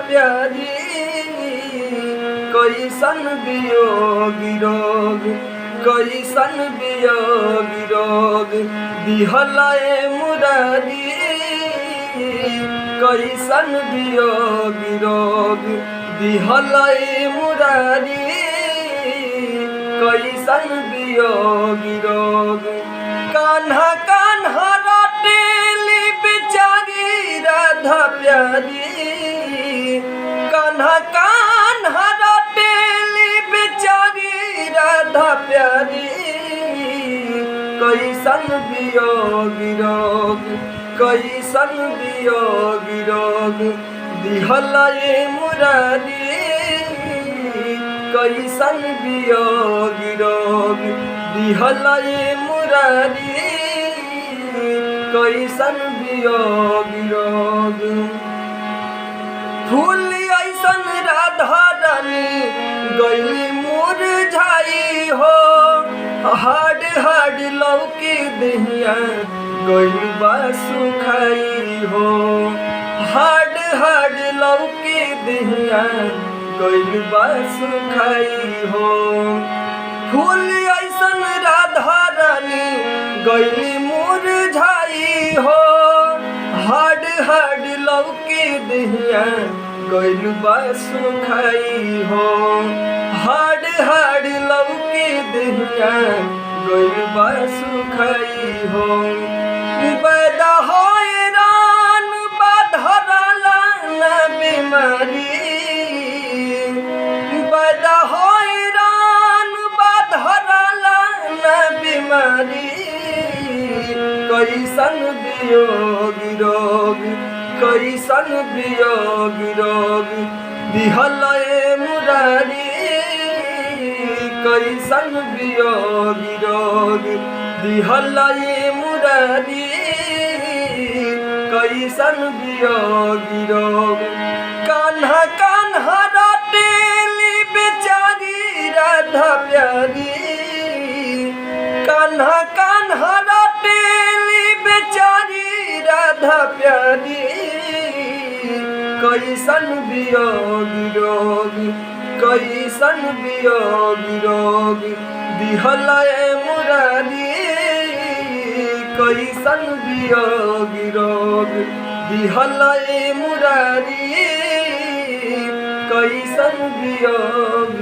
प्यारी, कैसन वियोगी रोग, कैसन वियोगी रोग दिहलए मुरारी, कैसन वियोगी रोग दिहलए मुरारी, कैसन वियोगी रोग। कान्हा कान्हा रटेली बेचारी राधा प्यारी, कान्हा कान्हा रटेली बेचारी राधा प्यारी, कैसन वियोगी रोग, कैसन वियोगी रोग दिहलए मुरारी, कैसन वियोगी रोग दिहलए मुरारी, कैसन वियोगी रोग। फूल ऐसन राधा रानी गैली मुरझाई हो, हाड हाड लौकी दहिया गैल बा सुखाई हो, हाड हाड लौकी दहिया गैल बा सुखाई हो। फूल ऐसन राधा रानी गैली मुरझाई हो, हाड हाड लौकी दहिया गैल बा सुखाई हो, हाड हाड लौकी दहिया गैल बा सुखाई हो। पैदा हैरान बाधरला ना बीमारी, पैदा हैरान बाधरला ना बीमारी, कैसन वियोगी रोग, कैसन वियोगी रोग दिहलए मुरारी, कैसन वियोगी रोग दिहलए मुरारी, कैसन वियोगी रोग। कान्हा कान्हा रटेली बेचारी राधा प्यारी, कान्हा कान्हा रटेली बेचारी राधा प्यारी, कैसन वियोगी रोग, कैसन वियोगी रोग दिहलए मुरारी, कैसन वियोगी रोग दिहलए मुरारी, कैसन वियोगी।